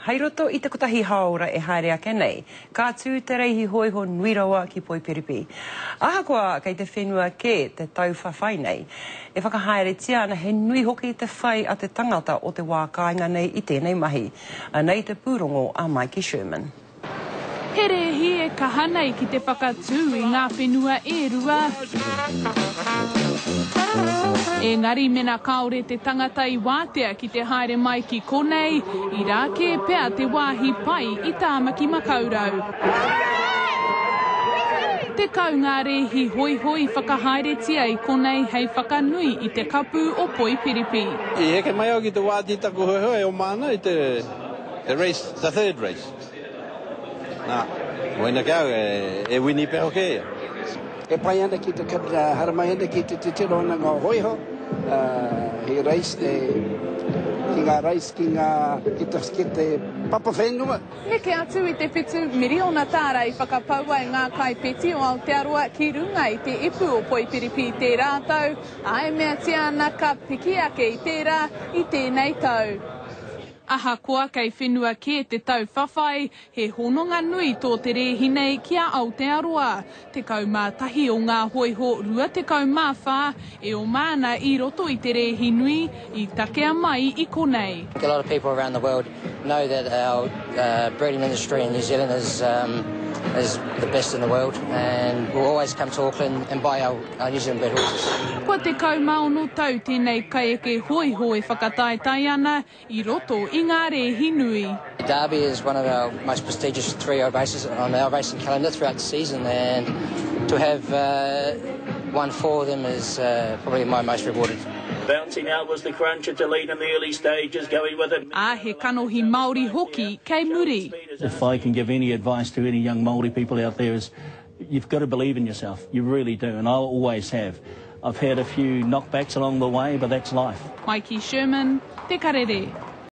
Hei roto i te kotahi hāora e haere ake nei, ka tū te reihi hōiho nui rawa ki Poipiripi. Ahakoa kei te whenua kē te tau whawhai nei, e whakahaeretia ana he nui hoki te whai a te tangata o te wā kāinga nei i tēnei mahi. Anei te pūrongo a Maiki Sherman. He rēhi e kaha nei ki te whakatū i ngā whenua e rua. Engari mena kāore te tangata i wātea ki te haere mai ki konei, irā kē pea te wāhi pai i Tāmaki Makaurau. 10 ngā rēhi hōiho i whakahaeretia i konei hei whakanui i te kapu o Poipiripi. I heke mai au ki te wā tītaku hoehoe e oma ana i te race, the third race. Nā, koina ki au, e wini pea hoki ia. E pai ana ki te haramai ana ki te titiro ana ngā hōiho, he race e, ki ngā race ki ngā, ki te, ki te papa whenua. Neke atu i te 7 miriona tāra i whakapaua e ngā kaipeti o Aotearoa ki runga i te ipu o Poipiripi i tērā tau, ā, e meatia ana ka piki ake i tērā i tēnei tau. Ahakoa kei whenua kē te tau whawhai, he hononga nui tō te rēhi nei ki a Aotearoa. 11 o ngā hōiho 24 e oma ana i roto i te rēhi nui, i takea mai i konei. A lot of people around the world know that our uh, breeding industry in New Zealand is, um, is the best in the world and will always come to Auckland and buy our, our New Zealand bred horses. Kua 16 tau tēnei kaieke hōiho e whakataetae ana i roto i ngā rēhi nui. Derby is one of our most prestigious three-year-old races on our racing calendar throughout the season and to have uh, won four of them is uh, probably my most rewarded. Bouncing out was the cruncher to lead in the early stages, going with it. Ā, he kanohi Māori hoki kei muri. If I can give any advice to any young Māori people out there is you've got to believe in yourself. You really do, and I always have. I've had a few knockbacks along the way, but that's life. Maiki Sherman, Te Karere.